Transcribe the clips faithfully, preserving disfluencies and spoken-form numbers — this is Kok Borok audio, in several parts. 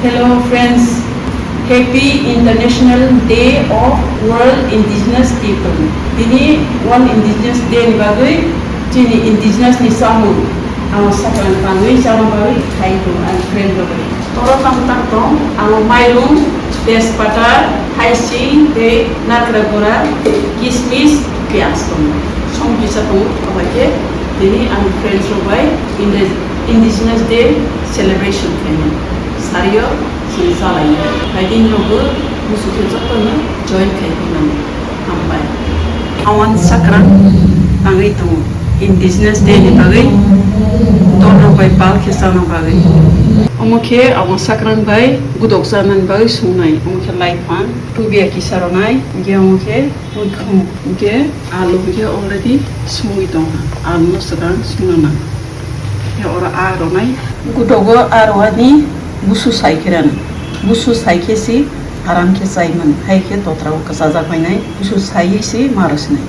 Hello friends, Happy International Day of World Indigenous People. Tini World Indigenous Day ni bagwi chini indigenous ni chamung ang sakang tangwi chama bagwi khai tongo ang friend rok bai. Oro tang tang tong ang mairum, tejpata, haising tei nakra gora, kismis, piyaj tongo. Song kisa tongo, obai khe tini ang friends rok bai Indi-, Indigenous Day celebration khainai. Sario chwng chalainai. Hai din rokbo musu khe jotono join khai phai mano. Hambai. Awan sakrang tangwi tongo. Indigenous Day ni bagwi torno bai pal khe chana bagwi. Omo khe awan sakrang bai gudok chanani bagwi sungnai. Omo khe lai phan, tubia kisa ronai, hinkhe omo khe muikhum, hinkhe alu hinkhe already sungwi tongkha. Alu no swkang sungna nang. Hinkhe oro aa ronai. Gudogo aa rwani busu sai khe rani. Busu sai khe si aram khe chai mano. Hai khe totra o kwchajak painai. Busu saiwi si ma rw sinai.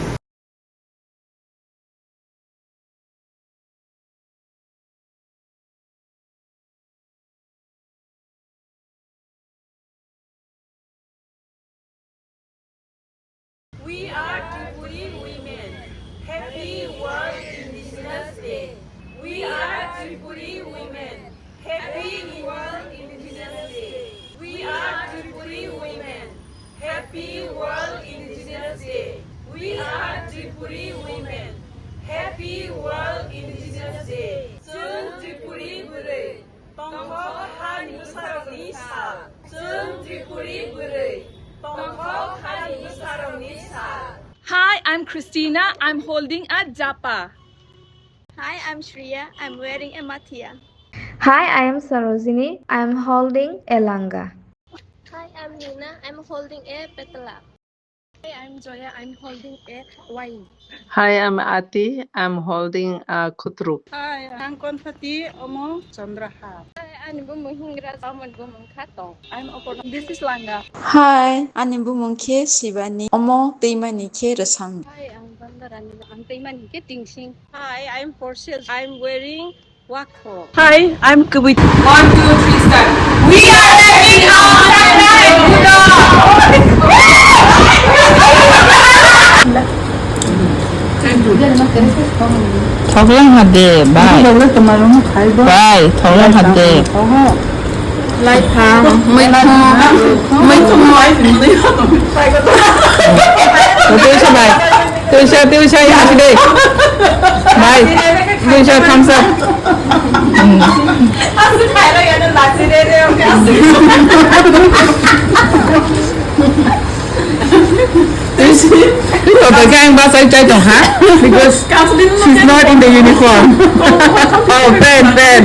We are Tripuri women. Happy World Indigenous Day. We are Tripuri women. Happy World Indigenous Day. We are Tripuri women. Happy World Indigenous Day. We are Tripuri women. Happy World Indigenous Day. Chwng Tripuri bwrwi. Tongthok hani bwsarokni sal. Chwng Tripuri bwrwi. Tongthok hani bwsarokni sal. Hi, I'm Christina. I'm holding a japa. Hi, I'm Shreya. I'm wearing a mathia. Hi, I am Sarojini. I am holding a langa. Hi, I'm Nina. I'm holding a petla. Hi, I'm Joya. I'm holding a wine. Hi, I'm Ati. I'm holding a khutruk. Hi, I'm Konthati. Omo Chandrahar. Hi, ani bumung Hingra. Amoni bumung Khatong. I'm Oporna. This is Langa. Hi, ani bumung khe Shivani. Omo twimani khe Rwsang. Hi, I'm Bandarani. Ang twimani khe Tingsing. Hi, I'm Porcel. I'm wearing wakho. Hi, I'm Kwbwi. One, two, three, start. We are taking our China and Buddha. Thoklang hade, bai. Bai, thoklang hade. Lai phang, mai thong, mai thong, mai thong. Tuisa bai, tuisa, tuisa, ya sih deh. Bai, tuisa thumbs up. Hmm. Ito ba kang ba sai chai tong ha? Because she's not in the uniform. Oh, pen, pen.